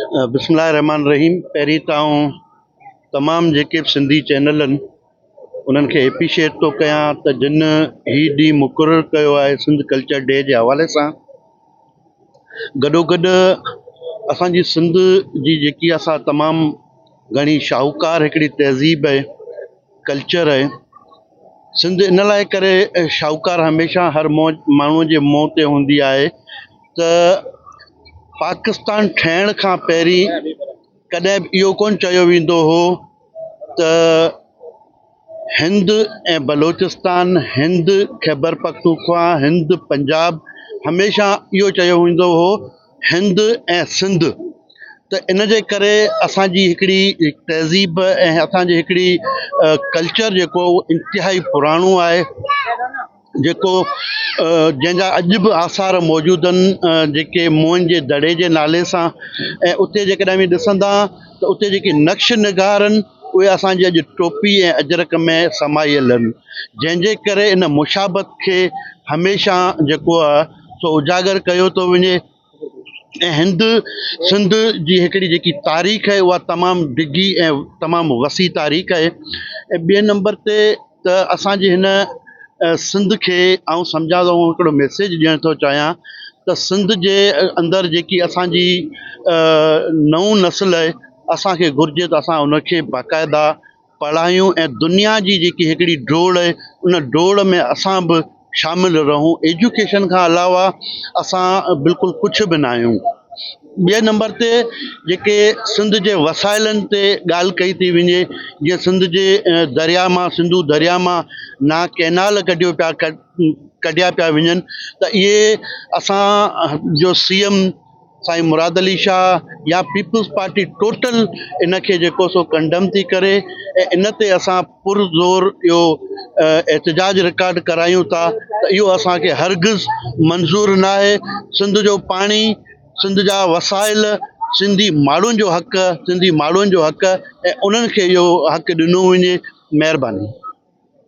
بسم الله الرحمن الرحيم پهرين ته آئون تمام جيڪي به سنڌي چينل آهن انهن کي ايپريشيٽ ٿو ڪيان ته جن هي ڏينهن مقرر ڪيو آهي سنڌ ڪلچر ڊي جي حوالي سان گڏو گڏ اسانجي سنڌ جي جيڪي اسان تمام گهڻي شاهوڪار هڪڙي تهذيب آهي ڪلچر آهي سنڌ ان لاء ڪري شاهوڪار هميشه هر ماڻهوء جي منهن تي هوندي آهي ته پاڪستان ٺهڻ کان پهرين ڪڏهن به اهو ڪونه چيو ويندو هو ته هند ۽ بلوچستان هند خيبرپختونخوا هند پنجاب هميشه اهو چيو ويندو هو هند ۽ سنڌ ته ان جي ڪري اسان جي هڪڙي تهذيب ۽ اسان جي هڪڙي ڪلچر جيڪو اهو انتهائي پراڻو آهي جيڪو جنهن جا اڄ به آثار موجود آهن جيڪي موهن جي دڙي جي نالي سان ۽ اتي جيڪڏهن اوهين ڏسندا ته اتي جيڪي نقش نگار آهن اهي اسان جي اڄ ٽوپي ۽ اجرڪ ۾ سمايل آهن جنهن جي ڪري ان مشابت کي هميشه جيڪو آهي سو اجاگر ڪيو ٿو وڃي ۽ هند سنڌ جي هڪڙي جيڪي تاريخ آهي اها تمام ڊگهي ۽ تمام وسيع تاريخ آهي ۽ ٻئي نمبر تي ته اسانجي هن سنڌ کي آئون سمجهان ٿو هڪڙو ميسيج ڏيڻ ٿو چاهيان ته سنڌ جي اندر جيڪي اسانجي نئون نسل آهي اسانکي گهرجي ته اسان ان کي باقاعده پڙهايون ۽ دنيا جي جيڪي هڪڙي ڊوڙ آهي ان ڊوڙ ۾ اسان به شامل رهون ايجوڪيشن کان علاوه اسان بلڪل ڪجهه به نه آهيون ٻئي نمبر تي جيڪي سنڌ جي وسائلن تي ڳالهه ڪئي ٿي وڃي جيئن سنڌ جي دريا مان سنڌو دريا مان نا ڪينال ڪڍيو پيا ڪڍيا پيا وڃن ته اهي اسان جو سي ايم سائين مراد علي شاهه يا پيپلز پارٽي ٽوٽل ان کي جيڪو سو ڪنڊم ٿي ڪري ۽ ان تي اسان پر زور اهو احتجاج رڪارڊ ڪرايون ٿا ته اهو اسان کي هرگز منظور ناهي سنڌ جو پاڻي سنڌ جا وسائل سنڌي ماڻهن جو حق سنڌي ماڻهن جو حق ۽ انهن کي اهو حق ڏنو وڃي مهرباني.